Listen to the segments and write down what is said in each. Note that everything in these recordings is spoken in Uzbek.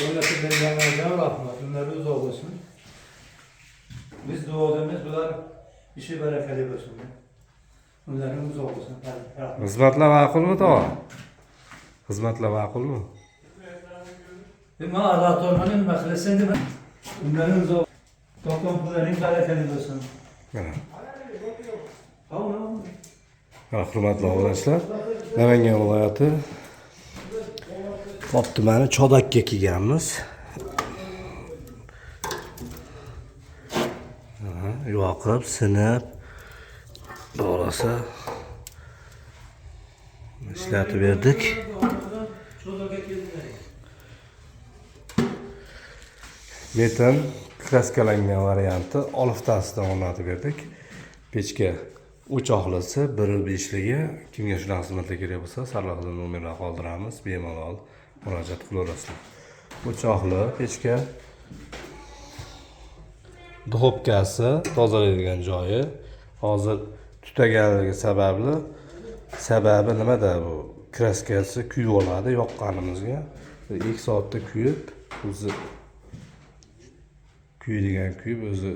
O'rnatib berganlarga rahmat. Umrlari uzoq bo'lsin. Biz duodamiz, bular ishi barakali bo'lsin. Umrlari uzoq bo'lsin. Rahmat. Xizmatlar ma'qulmi, tog'a? Xizmatlar ma'qulmi? Man Alatormanın nima qilasan nima? Umrlari uzoq. Topgan pullaring barakali bo'lsin. Mana. Tamam. Mana, hurmatli obunachilar, Namangan viloyati Pop tumani Chodakka kelganmiz. Mana, yoqib, sinib, xohlasa ishlatib berdik. Chodakka keldilar. Metan kraskalangan varianti oliftasidan o'rnatib berdik. Pechka o'choqlisi 1.5ligi. Kimga shunaqa xizmatlar kerak bo'lsa, sarlavhada nomerlar qoldiramiz, bemalol murojaat qilaverasizlar. O'choqli pechka, duxovkasi tozalaydigan joyi hozir tutaganligi sababli, sababi nimada, bu kraskasi kuyib oladi yoqqanimizga. 2 soatda kuyib, o'zi kuydigan kuyib, o'zi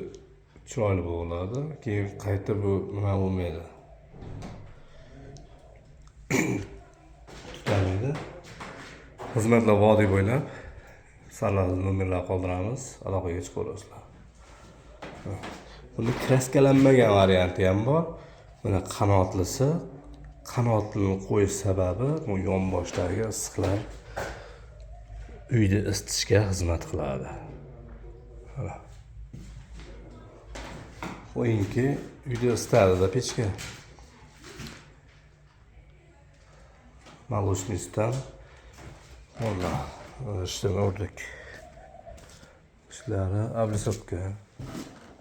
chiroyli bo'ladi. Keyin qayta bu nima bo'lmaydi, tutamaydi. Xizmatlar vodiy bo'ylab, sarlavha nomerlar qoldiramiz, aloqaga chiqaverasizlar. Buni kraskalanmagan varianti ham bor. Mana qanotlisi. Qanotlini qo'yish sababi bu yonboshdagi issiqlar uyni isitishga xizmat qiladi. Mana. Qo'yingki, uyda isitadida pechka. Молочный Valla ishdan urdik. Ishlari обрисовка.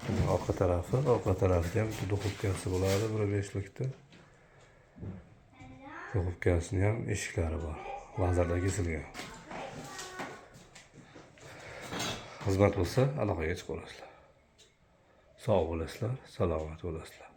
Buning orqa tarafi, orqa tarafida ham duxovkasi bo'ladi, 1.5likda. Duxovkasini ham eshiklari bor. Lazerda kesilgan. Xizmat bo'lsa, aloqaga chiqaverasizlar. Sog' bo'lasizlar, salomat bo'lasizlar.